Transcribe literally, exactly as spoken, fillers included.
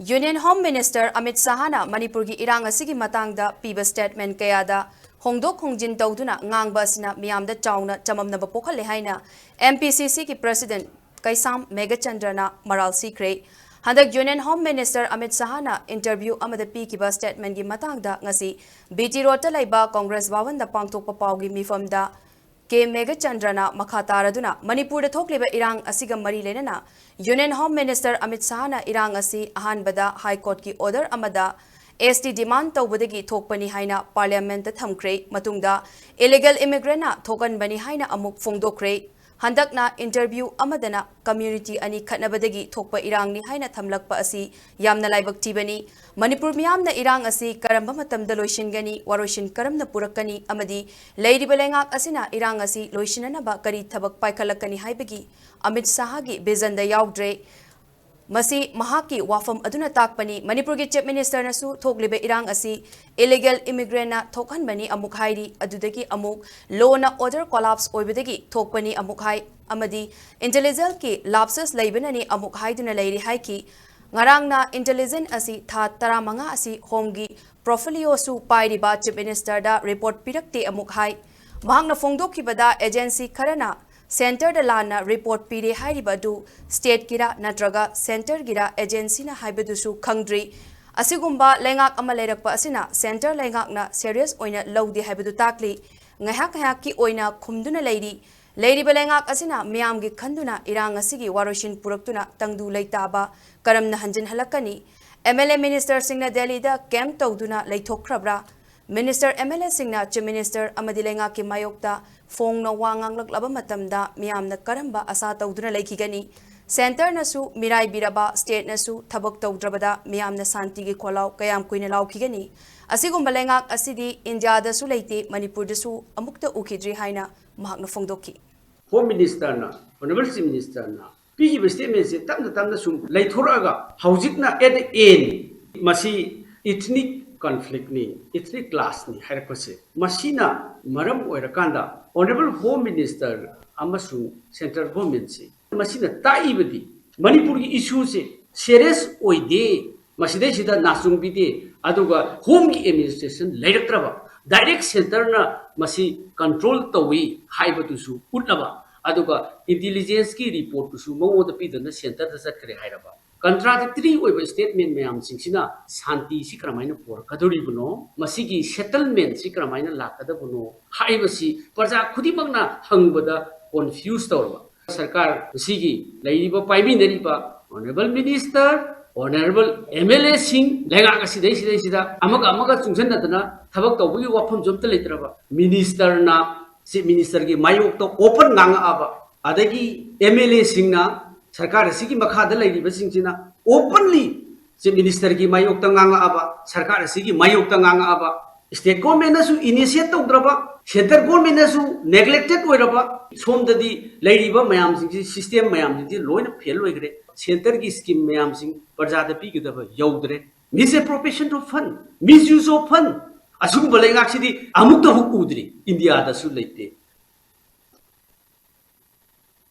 Union Home Minister Amit Shahꯅ ꯃꯅꯤꯄꯨꯔꯒꯤ ꯏꯔꯥꯡ ꯑꯁꯤꯒꯤ ꯃꯇꯥꯡꯗ ꯄꯤꯕ statement ꯀꯌꯥꯗ ꯍꯣꯡꯗꯣꯛ ꯍꯣꯡꯖꯤꯟ ꯇꯧꯗꯨꯅ ꯉꯥꯡꯕ ꯑꯁꯤꯅ ꯃꯤꯌꯥꯝꯗ ꯆꯥꯎꯅ ꯆꯃꯝꯅꯕ ꯄꯣꯛꯍꯜꯂꯦ ꯍꯥꯏꯅ M P C Cꯒꯤ President ꯀꯩꯁꯥꯝ ꯃꯦꯘꯆꯟꯗ꯭ꯔꯅ ꯃꯔꯥꯜ ꯁꯤꯈ꯭ꯔꯦ꯫ ꯍꯟꯗꯛ Union Home Minister Amit Shahꯅ interview ꯑꯃꯗ ꯄꯤꯈꯤꯕ statementꯀꯤ ꯃꯇꯥꯡꯗ ꯉꯁꯤ B T Roadꯇ ꯂꯩꯕ Congress ꯚꯋꯟꯗ ꯄꯥꯡꯊꯣꯛꯄ ꯄꯥꯎꯒꯤ ꯃꯤꯐꯝꯗ ꯀꯦ ꯃꯦꯘꯆꯟꯗ꯭ꯔꯅ ꯃꯈꯥ ꯇꯥꯔꯗꯨꯅ ꯃꯅꯤꯄꯨꯔꯗ ꯊꯣꯛꯂꯤꯕ ꯏꯔꯥꯡ ꯑꯁꯤꯒ ꯃꯔꯤ ꯂꯩꯅꯅ Union Home Minister Amit Shahꯅ ꯏꯔꯥꯡ ꯑꯁꯤ ꯑꯍꯥꯟꯕꯗ High Courtꯀꯤ order ꯑꯃꯗ S T demand ꯇꯧꯕꯗꯒꯤ ꯊꯣꯛꯄꯅꯤ ꯍꯥꯏꯅ Parliamentꯇ ꯊꯝꯈ꯭ꯔꯦ꯫ ꯃꯇꯨꯡꯗ illegal immigrantꯅ ꯊꯣꯛꯍꯟꯕꯅꯤ ꯍꯥꯏꯅ ꯑꯃꯨꯛ ꯐꯣꯡꯗꯣꯛꯈ꯭ꯔꯦ꯫ ꯍꯟꯗꯛꯅ interview ꯑꯃꯗꯅ community ꯑꯅꯤ ꯈꯠꯅꯕꯗꯒꯤ ꯊꯣꯛꯄ ꯏꯔꯥꯡꯅꯤ ꯍꯥꯏꯅ ꯊꯝꯂꯛꯄ ꯑꯁꯤ ꯌꯥꯝꯅ ꯂꯥꯏꯕꯛ ꯊꯤꯕꯅꯤ꯫ ꯃꯅꯤꯄꯨꯔ ꯃꯤꯌꯥꯝꯅ ꯏꯔꯥꯡ ꯑꯁꯤ ꯀꯔꯝꯕ ꯃꯇꯝꯗ ꯂꯣꯏꯁꯤꯟꯒꯅꯤ, ꯋꯥꯔꯣꯏꯁꯤꯟ ꯀꯔꯝꯅ ꯄꯨꯔꯛꯀꯅꯤ ꯑꯃꯗꯤ ꯂꯩꯔꯤꯕ ꯂꯩꯉꯥꯛ ꯑꯁꯤꯅ ꯏꯔꯥꯡ ꯑꯁꯤ ꯂꯣꯏꯁꯤꯟꯅꯅꯕ ꯀꯔꯤ ꯊꯕꯛ ꯄꯥꯏꯈꯠꯂꯛꯀꯅꯤ ꯍꯥꯏꯕꯒꯤ ꯑꯃꯤꯠ ꯁꯥꯍꯒꯤ visionꯗ ꯌꯥꯎꯗ꯭ꯔꯦ꯫ ꯃꯁꯤ ꯃꯍꯥꯛꯀꯤ ꯋꯥꯐꯝ ꯑꯗꯨꯅ ꯇꯥꯛꯄꯅꯤ꯫ ꯃꯅꯤꯄꯨꯔꯒꯤ Chief Ministerꯅꯁꯨ ꯊꯣꯛꯂꯤꯕ ꯏꯔꯥꯡ ꯑꯁꯤ illegal immigrantꯅ ꯊꯣꯛꯍꯟꯕꯅꯤ ꯑꯃꯨꯛ ꯍꯥꯏꯔꯤ, ꯑꯗꯨꯗꯒꯤ ꯑꯃꯨꯛ law and order collapse ꯑꯣꯏꯕꯗꯒꯤ ꯊꯣꯛꯄꯅꯤ ꯑꯃꯨꯛ ꯍꯥꯏ, ꯑꯃꯗꯤ intelligenceꯀꯤ lapses ꯂꯩꯕꯅꯅꯤ ꯑꯃꯨꯛ ꯍꯥꯏꯗꯨꯅ ꯂꯩꯔꯤ ꯍꯥꯏꯈꯤ꯫ ꯉꯔꯥꯡꯅ intelligence ꯑꯁꯤ ꯊꯥ ꯇꯔꯥꯃꯉꯥ ꯑꯁꯤ Homeꯒꯤ portfolioꯁꯨ ꯄꯥꯏꯔꯤꯕ Chief Ministerꯗ report ꯄꯤꯔꯛꯇꯦ ꯑꯃꯨꯛ ꯍꯥꯏ꯫ ꯃꯍꯥꯛꯅ ꯐꯣꯡꯗꯣꯛꯈꯤꯕꯗ agency ꯈꯔꯅ centreꯗ ꯂꯥꯟꯅ report ꯄꯤꯔꯦ ꯍꯥꯏꯔꯤꯕ ꯑꯗꯨ stateꯀꯤꯔ ꯅꯠꯇ꯭ꯔꯒ centreꯒꯤꯔ agencyꯅ ꯍꯥꯏꯕꯗꯨꯁꯨ ꯈꯪꯗ꯭ꯔꯤ꯫ ꯑꯁꯤꯒꯨꯝꯕ ꯂꯩꯉꯥꯛ ꯑꯃ ꯂꯩꯔꯛꯄ ꯑꯁꯤꯅ centre ꯂꯩꯉꯥꯛꯅ serious ꯑꯣꯏꯅ ꯂꯧꯗꯦ ꯍꯥꯏꯕꯗꯨ ꯇꯥꯛꯂꯤ꯫ ꯉꯥꯏꯍꯥꯛ ꯉꯥꯏꯍꯥꯛꯀꯤ ꯑꯣꯏꯅ ꯈꯨꯝꯗꯨꯅ ꯂꯩꯔꯤ꯫ ꯂꯩꯔꯤꯕ ꯂꯩꯉꯥꯛ ꯑꯁꯤꯅ ꯃꯤꯌꯥꯝꯒꯤ ꯈꯟꯗꯨꯅ ꯏꯔꯥꯡ ꯑꯁꯤꯒꯤ ꯋꯥꯔꯣꯏꯁꯤꯟ ꯄꯨꯔꯛꯇꯨꯅ ꯇꯪꯗꯨ ꯂꯩꯇꯥꯕ ꯀꯔꯝꯅ ꯍꯟꯖꯤꯟꯍꯜꯂꯛꯀꯅꯤ? M L A ministerꯁꯤꯡꯅ ꯗꯦꯜꯂꯤꯗ camp ꯇꯧꯗꯨꯅ ꯂꯩꯊꯣꯛꯈ꯭ꯔꯕ꯭ꯔꯥ? Minister M L Aꯁꯤꯡꯅ Chief Minister ꯑꯃꯗꯤ ꯂꯩꯉꯥꯛꯀꯤ ꯃꯥꯌꯣꯛꯇ ꯐꯣꯡꯅ ꯋꯥ ꯉꯥꯡꯂꯛꯂꯕ ꯃꯇꯝꯗ ꯃꯤꯌꯥꯝꯅ ꯀꯔꯝꯕ ꯑꯁꯥ ꯇꯧꯗꯨꯅ ꯂꯩꯈꯤꯒꯅꯤ? Centreꯅꯁꯨ ꯃꯤꯔꯥꯏꯕꯤꯔꯕ stateꯅꯁꯨ ꯊꯕꯛ ꯇꯧꯗ꯭ꯔꯕꯗ ꯃꯤꯌꯥꯝꯅ ꯁꯥꯟꯇꯤꯒꯤ ꯈꯣꯜꯂꯥꯎ ꯀꯌꯥꯝ ꯀꯨꯏꯅ ꯂꯥꯎꯈꯤꯒꯅꯤ? ꯑꯁꯤꯒꯨꯝꯕ ꯂꯩꯉꯥꯛ ꯑꯁꯤꯗꯤ ꯏꯟꯗꯤꯌꯥꯗꯁꯨ ꯂꯩꯇꯦ, ꯃꯅꯤꯄꯨꯔꯗꯁꯨ ꯑꯃꯨꯛꯇ ꯎꯈꯤꯗ꯭ꯔꯤ ꯍꯥꯏꯅ ꯃꯍꯥꯛꯅ ꯐꯣꯡꯗꯣꯛꯈꯤ꯫ Home Ministerꯅ, Honourable Chief Ministerꯅ ꯄꯤꯈꯤꯕ statementꯁꯦ ꯇꯞꯅ ꯇꯞꯅ ꯁꯨꯝ ꯂꯩꯊꯣꯔꯛꯑꯒ ꯍꯧꯖꯤꯛꯅ at the end ꯃꯁꯤ ethnic conflictꯅꯤ, ethnic clashꯅꯤ ꯍꯥꯏꯔꯛꯄꯁꯦ, ꯃꯁꯤꯅ ꯃꯔꯝ ꯑꯣꯏꯔꯀꯥꯟꯗ Honourable Home Minister ꯑꯃꯁꯨꯡ central governmentꯁꯦ ꯃꯁꯤꯅ ꯇꯥꯛꯏꯕꯗꯤ ꯃꯅꯤꯄꯨꯔꯒꯤ issueꯁꯦ ꯁꯦꯔꯤꯌꯁ ꯑꯣꯏꯗꯦ, ꯃꯁꯤꯗꯩꯁꯤꯗ ꯅꯥꯆꯨꯡꯕꯤꯗꯦ, ꯑꯗꯨꯒ ꯍꯣꯝꯒꯤ ꯑꯦꯗꯃꯤꯅꯤꯁꯇ꯭ꯔꯦꯁꯟ ꯂꯩꯔꯛꯇ꯭ꯔꯕ, ꯗꯥꯏꯔꯦꯛ ꯁꯦꯟꯇꯔꯅ ꯃꯁꯤ ꯀꯟꯇ꯭ꯔꯣꯜ ꯇꯧꯏ ꯍꯥꯏꯕꯗꯨꯁꯨ ꯎꯠꯂꯕ, ꯑꯗꯨꯒ ꯏꯟꯇꯤꯂꯤꯖꯦꯟꯁꯀꯤ ꯔꯤꯄꯣꯔꯠꯇꯨꯁꯨ ꯃꯉꯣꯟꯗ ꯄꯤꯗꯅ ꯁꯦꯟꯇꯔꯗ ꯆꯠꯈ꯭ꯔꯦ ꯍꯥꯏꯔꯕ, ꯀꯟꯇ꯭ꯔꯥꯗꯤꯛꯇꯔꯤ ꯑꯣꯏꯕ ꯁ꯭ꯇꯦꯠꯃꯦꯟ ꯃꯌꯥꯝꯁꯤꯡꯁꯤꯅ ꯁꯥꯟꯇꯤꯁꯤ ꯀꯔꯝꯍꯥꯏꯅ ꯄꯨꯔꯛꯀꯗꯧꯔꯤꯕꯅꯣ? ꯃꯁꯤꯒꯤ ꯁꯦꯇꯜꯃꯦꯟꯁꯤ ꯀꯔꯝꯍꯥꯏꯅ ꯂꯥꯛꯀꯗꯕꯅꯣ ꯍꯥꯏꯕꯁꯤ ꯄ꯭ꯔꯖꯥ ꯈꯨꯗꯤꯡꯃꯛꯅ ꯍꯪꯕꯗ ꯀꯣꯟꯐ꯭ꯌꯨꯁ ꯇꯧꯔꯕ꯫ ꯁꯔꯀꯥꯔ ꯑꯁꯤꯒꯤ ꯂꯩꯔꯤꯕ ꯄꯥꯏꯃꯤꯟꯅꯔꯤꯕ honourable minister, honourable M L ꯑꯦꯁꯤꯡ, ꯂꯩꯉꯥꯛ ꯑꯁꯤꯗꯩꯁꯤꯗꯩꯁꯤꯗ ꯑꯃꯒ ꯑꯃꯒ ꯆꯨꯡꯁꯤꯟꯅꯗꯅ ꯊꯕꯛ ꯇꯧꯕꯒꯤ ꯋꯥꯐꯝꯁꯨ ꯑꯝꯇ ꯂꯩꯇ꯭ꯔꯕ, ꯃꯤꯅꯤꯁꯇꯔꯅ ꯆꯤꯐ ꯃꯤꯅꯤꯁꯇꯔꯒꯤ ꯃꯥꯌꯣꯛꯇ ꯑꯣꯄꯟ ꯉꯥꯡꯉꯛꯑꯕ, ꯑꯗꯒꯤ ꯑꯦꯝ ꯑꯦꯜ ꯑꯦꯁꯤꯡꯅ ꯁꯔꯀꯥꯔ ꯑꯁꯤꯒꯤ ꯃꯈꯥꯗ ꯂꯩꯔꯤꯕꯁꯤꯡꯁꯤꯅ ꯑꯣꯄꯟꯂꯤ ꯆꯤꯐ ꯃꯤꯅꯤꯁꯇꯔꯒꯤ ꯃꯥꯌꯣꯛꯇ ꯉꯥꯡꯉꯛꯑꯕ, ꯁꯔꯀꯥꯔ ꯑꯁꯤꯒꯤ ꯃꯥꯌꯣꯛꯇ ꯉꯥꯡꯉꯛꯑꯕ, ꯁ꯭ꯇꯦꯠ ꯒꯣꯔꯃꯦꯟꯅꯁꯨ ꯏꯅꯤꯁꯤꯌꯦꯠ ꯇꯧꯗ꯭ꯔꯕ, ꯁꯦꯟꯇꯔ ꯒꯣꯔꯃꯦꯟꯅꯁꯨ ꯅꯦꯒ꯭ꯂꯦꯛꯇꯦꯠ ꯑꯣꯏꯔꯕ, ꯁꯣꯝꯗꯗꯤ ꯂꯩꯔꯤꯕ ꯃꯌꯥꯝꯁꯤꯡꯁꯤ, ꯁꯤꯁꯇꯦꯝ ꯃꯌꯥꯝꯁꯤꯡꯁꯤ ꯂꯣꯏꯅ ꯐꯦꯜ ꯑꯣꯏꯈ꯭ꯔꯦ꯫ ꯁꯦꯟꯇꯔꯒꯤ ꯁ꯭ꯀꯤꯝ ꯃꯌꯥꯝꯁꯤꯡ ꯄ꯭ꯔꯖꯥꯗ ꯄꯤꯒꯗꯕ ꯌꯧꯗ꯭ꯔꯦ꯫ Misappropriation of fund, misuse of fund, ꯑꯁꯤꯒꯨꯝꯕ ꯂꯩꯉꯥꯛꯁꯤꯗꯤ ꯑꯃꯨꯛꯇ ꯍꯨꯛ ꯎꯗ꯭ꯔꯤ, ꯏꯟꯗꯤꯌꯥꯗꯁꯨ ꯂꯩꯇꯦ꯫